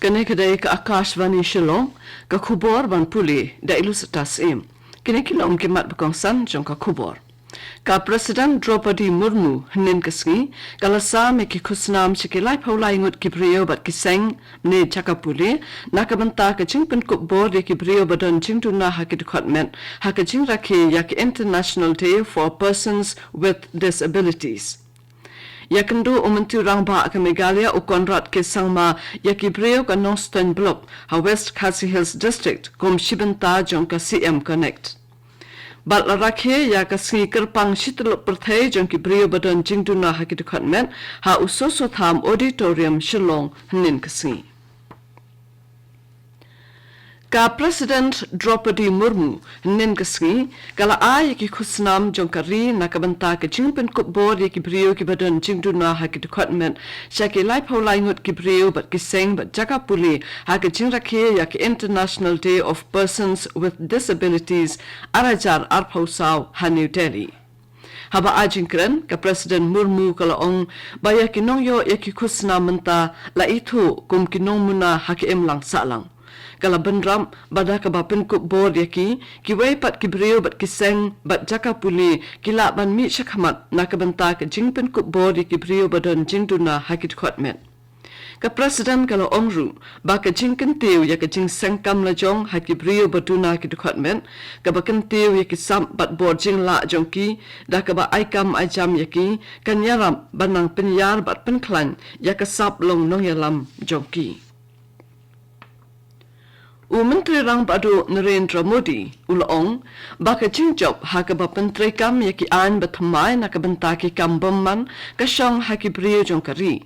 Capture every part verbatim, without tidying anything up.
Kane ka dei ka Akashvani Shillong, ka khubor ban pule da i Lusitas Im. Kine ki long ki mat ba kongsan jong ka khubor. Ka President Draupadi Murmu, hynnin ka sngi, ka la sam ïa ki khusnam sha ki laiphew lai ngut ki briew bad ki seng, ne jaka pule, na ka bynta ka jingpynkup bor ïa ki briew ba don jingduna ha ki dkhot met, ha ka jingrakhe ïa ka International Day for Persons with Disabilities. Ïakynduh u Myntri Rangbah ka Meghalaya u Conrad K Sangma ïa ki briew ka Nongstoiñ Block ha West Khasi Hills District kum shi bynta jong ka C M Connect. Bad la rakhe ïa ka sngi kyrpang shi tyllup pyrthei jong ki briew ba don jingduna ha ki dkhot met ha u Soso Tham Auditorium Shillong hynnin ka sngi. Ka President Draupadi Murmu, hynnin ka sngi, ka la ai ïa ki khusnam jong ka ri na ka bynta ka jingpynkup bor ïa ki briew ki ba don jingduna ha ki dkhot met, sha ki laiphew lai ngut ki briew bad ki seng bad jaka pule, ha ka jingrakhe ïa ka International Day of Persons with Disabilities, ar hajar arphew saw ha New Delhi. Haba ai jingkren, ka President Murmu ka la ong, ba ïa ki nongïoh ïa ki khusnam mynta, la ithuh kum ki nongmuna ha ka imlang sahlang. Ka la bynrap, ba da kaba pynkup bor ïa ki, kiwei pat ki briew bad ki seng, bad jaka pule, ki lah ban mih shakhmat, na ka bynta ka jingpynkup bor ïa ki briew ba don jingduna ha ki dkhot met. Ka President ka la ong ruh, ba ka jingkyntiew ïa ka jingseng kam lajong ha ki briew ba duna ki dkhot met, kaba kyntiew ïa ki sap bad bor jinglah jong ki, da kaba ai kam ai jam ïa ki, kan ïarap ban nang pynïar bad pynkhlaiñ ïa ka sap long nongïalam jong ki. U Myntri Rangbah Duh Narendra Modi, u la ong, ba ka jingjop ha kaba pyntreikam ïa ki aiñ ba thymmai na ka bynta ki kam bymman, ka shong ha ki briew jong ka ri.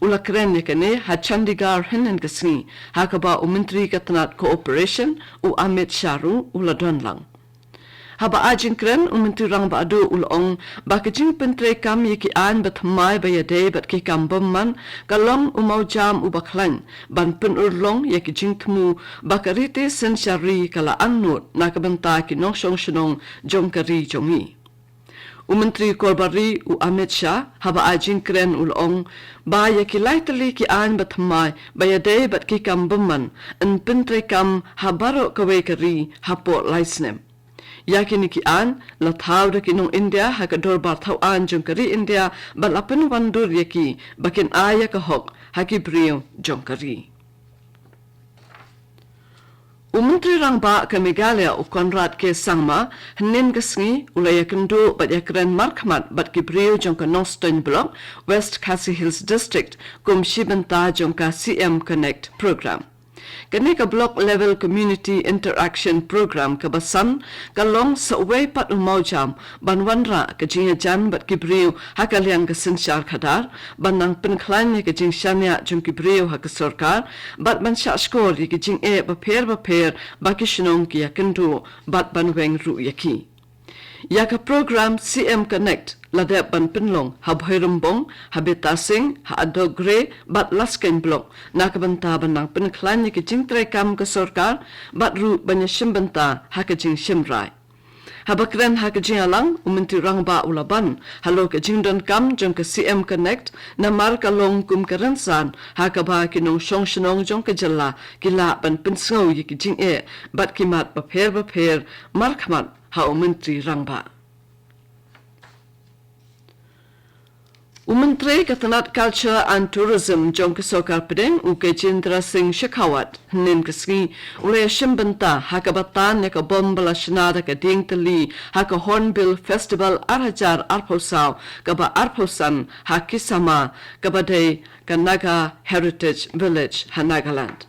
U la kren ïa kane ha Chandigarh hynnin ka sngi, ha kaba u Myntri ka tnat Cooperation, u Amit Shah ruh, u la don lang. Haba ai jingkren u Myntri Rangbah Duh u la ong, ba ka jingpyntreikam ïa ki aiñ ba thymmai ba ïadei bad ki kam bymman, ka long u mawjam uba khlaiñ, ban pynurlong ïa ki jingthmu, ba ka riti synshar ri ka la angnud, na ka bynta ki nongshong shnong, jong ka ri jong ngi. U Myntri Korbari u Amit Shah, haba ai jingkren u la ong, ba ïa ki lai tylli ki aiñ ba thymmai, ba ïadei bad ki kam bymman, yn pyntreikam ha baroh kawei ka ri, hapoh lai snem. Ïa kine ki aiñ, la thaw da ki nong India, ha ka dorbar thaw aiñ jong ka ri India, bad la pynwandur ïa ki, ba kin ai ïa ka hok, ha ki briew jong ka ri. U Myntri Rangbah ka Meghalaya u Conrad K Sangma, hynnin ka sngi, u la ïakynduh bad ïakren markhmat bad ki briew jong ka Nongstoiñ Block, West Khasi Hills District, kum shi bynta jong ka C M Connect Program. Kane ka Block Level Community Interaction Program kaba san, ka long sa uwei pat u mawjam, ban wanrah ka jingïajan bad ki briew, ha ka liang ka synshar khadar, ban nang pynkhlaiñ ïa ka jingshaniah jong ki briew ha ka sorkar, bad ban shahshkor ïa ki jingeh bapher bapher, ba ki shnong ki ïakynduh, bad ban weng ruh ïa ki. Ïa ka program C M Connect, la dep ban pynlong, ha Bhoirymbong, ha Betasing, ha Adogre, bad Laskeiñ Block, na ka bynta ban nang pynkhlaiñ ïa ka jingtreikam ka sorkar, bad ruh ban ïashim bynta, ha ka jingshim rai. Haba kren ha ka jingïalang, u Myntri Rangbah u la ban, halor ka jingdonkam jong ka C M Connect, namar ka long kum ka rynsan, ha kaba ki nongshong shnong jong ka jylla, ki lah ban pynsngew ïa ki jingeh, bad ki mat bapher bapher, markhmat, ha u Myntri Rangbah. U Myntri ka tnat Culture and Tourism jong ka sorkar pdeng u Gajendra Singh Shekhawat, hynnin ka sngi, u la ïashim bynta, ha kaba tan ïa ka bom ba la shna da ka dieng tylli, ha ka Hornbill Festival ar hajar arphew saw, kaba arphew san, ha Kisama, kaba dei ka Naga Heritage Village, ha Nagaland.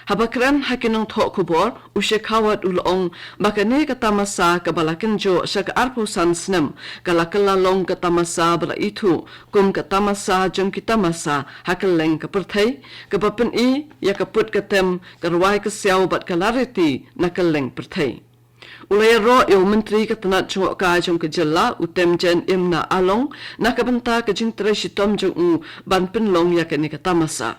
Haba kren ha ki nongthoh khubor, u Shekhawat u la ong, ba kane ka tamasa kaba la kynjoh sha ka arphew san snem, ka la kylla long ka tamasa ba la ithuh, kum ka tamasa jong ki tamasa, ha kylleng ka pyrthei, kaba pyni, ïa ka put ka tem, ka rwai ka siaw bad ka lariti, na kylleng pyrthei. U la ïaroh ïa u Myntri ka tnat jngohkai jong ka jylla, u Temjen Imna Along, na ka bynta ka jingtrei shitom jong u, ban pynlong ïa kane ka tamasa.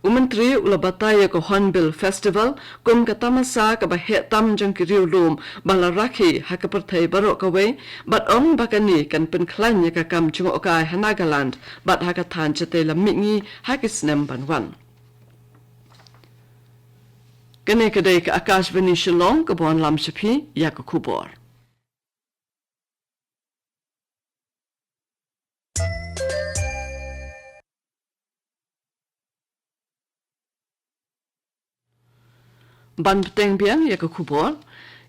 U Myntri u la batai ïa ka Hornbill Festival, kum ka tamasa kaba heh tam jong ki riewlum, ba la rakhe ha ka pyrthei baroh kawei, bad ong ba kane kan pynkhlaiñ ïa ka kam jngohkai ha Nagaland, bad ha ka thaiñ shatei lam mihngi ha ki snem ban wan. Kane ka dei ka Akashvani Shillong, ka ban lam sha phi ïa ka khubor. Ban bteng biang ïa ka khubor.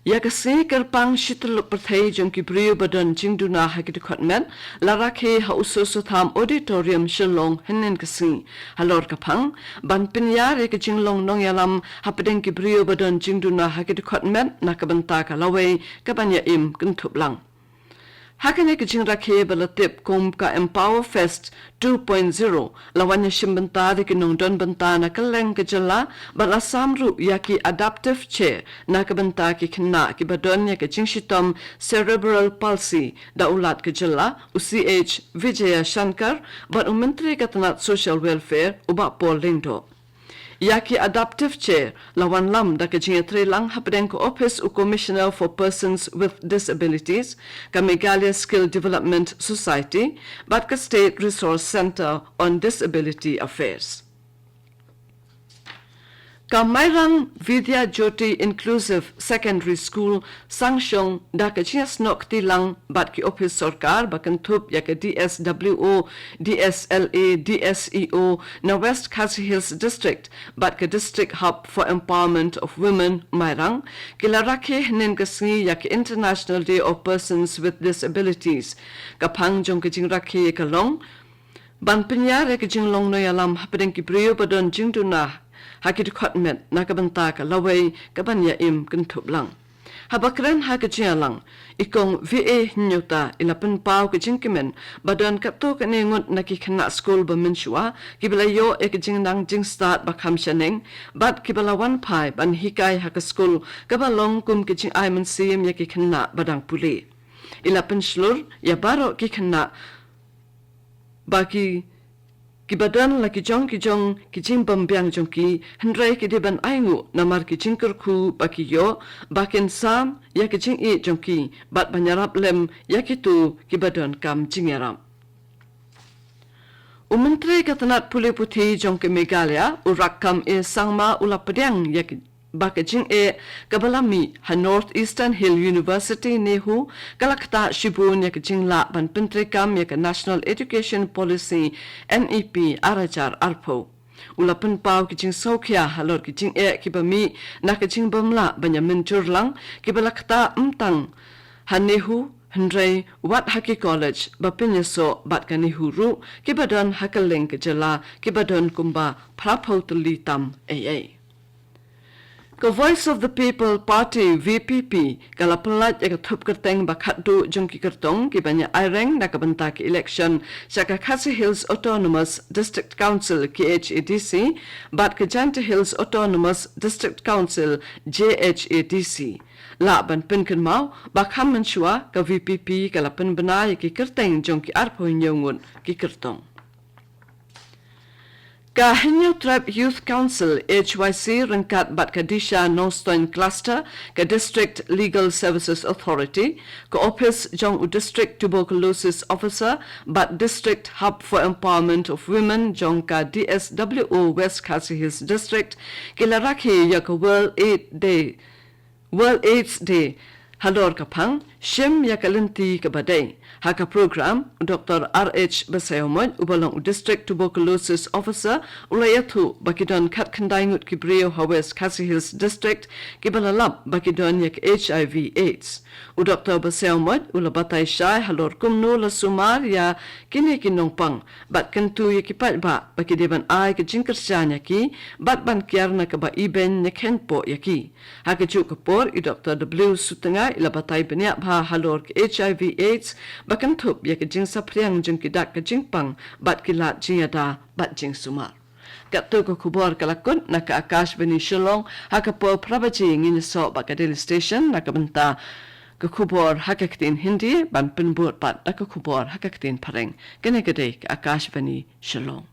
Ïa ka sngi kyrpang shi tyllup pyrthei jong ki briew ba don jingduna ha ki dkhot met, la rakhe ha u Soso Tham Auditorium Shillong hynnin ka sngi. Halor ka phang ban pynïar ïa ka jinglong nongïalam hapdeng ki briew ba don jingduna ha ki dkhot met na ka bynta ka lawei ka ban ïa im kynthup lang. Ha kane ka jingrakhe ba la tip kum ka Empower Fest two point zero, la wan ïa shim bynta da ki nongdon bynta na kylleng ka jylla, bad la sam ruh ïa ki Adaptive Chair na ka bynta ki khynnah kiba don ïa ka jingshitom cerebral palsy da u Lat ka jylla, u C H Vijayashankar, bad u Myntri ka tnat Social Welfare, u Bah Paul Lyngdoh. Ïa ki Adaptive Chair la wanlam da ka jingïatreilang hapdeng ka ophis u Commissioner for Persons with Disabilities, ka Meghalaya Skill Development Society, bad ka State Resource Centre on Disability Affairs. Ka Mairang Vidya Jyoti Inclusive Secondary School, sangshong da ka jingïasnoh kti lang bad ki ophis sorkar ba kynthup ïa ka D S W O, D S L A, D S E O na West Khasi Hills District, bad ka District Hub for Empowerment of Women, Mairang, ki la rakhe hynnin ka sngi ïa ka International Day of Persons with Disabilities. Ka phang jong ka jingrakhe ka long ban pynïar ïa ka jinglong nongïalam hapdeng ki briew ba don jingduna ha ki dkhot met na ka bynta ka lawei ka ban ïa im kynthup lang. Haba kren ha ka jingïalang, i Kong V A Hynñiewta i la pynpaw ka jingkmen ba don katto katne ngut na ki khynnah skul ba mynshuwa kiba la ïoh ïa ka jingnang jingstad ba kham shaneng, bad kiba la wan phai ban hikai ha ka skul kaba long kum ka jingai mynsiem ïa ki khynnah ba dang pule. I la pynshlur ïa baroh ki khynnah ba ki, kiba don la ki jong ki jong ki jingbymbiang jong ki, hynrei ki dei ban ainguh namar ki jingkyrkhu ba ki ïoh, ba kin sam ïa ki jingïeit jong ki bad ban ïarap lem ïa kito kiba donkam jingïarap. U Myntri ka tnat pule puthi jong ka Meghalaya, u Rakkam A Sangma, u la pdiang ïa ki ba ka jingeh kaba la mih ha North Eastern Hill University, NEHU, ka la ktah shibun ïa ka jinglah ban pyntreikam ïa ka National Education Policy, N E P, ar hajar arphew. U la pynpaw ki jingsngewkhia halor ki jingeh kiba mih na ka jingbymlah ban ïa mynjur lang, kiba la ktah ym tang ha NEHU, hynrei wat ha ki college ba pynïasoh bad ka NEHU ruh, kiba don ha kylleng ka jylla, kiba don kumba phraphew tylli tam eiei. Ka Voice of the People Party, V P P, ka la pyllait ïa ka thup kyrteng ba khatduh jong ki kyrtong kiba ïa aireng na ka bynta ka election sha ka Khasi Hills Autonomous District Council, K H A D C, bad ka Jaintia Hills Autonomous District Council, J H A D C. Lah ban pynkynmaw ba kham mynshuwa ka V P P ka la pynbna ïa ki kyrteng jong ki arphew hynñiew ngut ki kyrtong. Ka Hynñiewtrep Youth Council, H Y C, ryngkat bad ka Disha Nongstoiñ Cluster, ka District Legal Services Authority, ka ophis jong u District Tuberculosis Officer bad District Hub for Empowerment of Women jong ka D S W O West Khasi Hills District, ki la rakhe ïa ka World Aid Day World AIDS Day halor ka phang shim ïa ka lynti kaba dei. Ha ka program, Doctor R H Basaiawmoit, uba long u District Tuberculosis Officer, u la ïathuh ba ki don khatkhyndai ngut ki briew ha West Khasi Hills District kiba la lap ba ki don ïa ka H I V AIDS. U Doctor Basaiawmoit u la batai shai halor kumno la sumar ïa kine ki nongpang bad kyntu ïa ki paidbah ba ki dei ban ai ka jingkyrshan ïa ki bad ban kiar na kaba ibeiñ ne kheiñpoh ïa ki. Ha kajuh ka por, i Doctor W Sutnga i la batai bniah bha halor ka H I V AIDS, ba kynthup ïa ka jingsaphriang jong ki dak ka jingpang bad ki lad jingïada bad jingsumar. Katto ka khubor ka la kut na ka Akashvani Shillong, ha ka por phra baje ngin ïasoh bad ka Delhi Station na ka bynta ka khubor ha ka ktien Hindi, ban pynbud pat da ka khubor ha ka ktien Phareng. Kane ka dei ka Akashvani Shillong.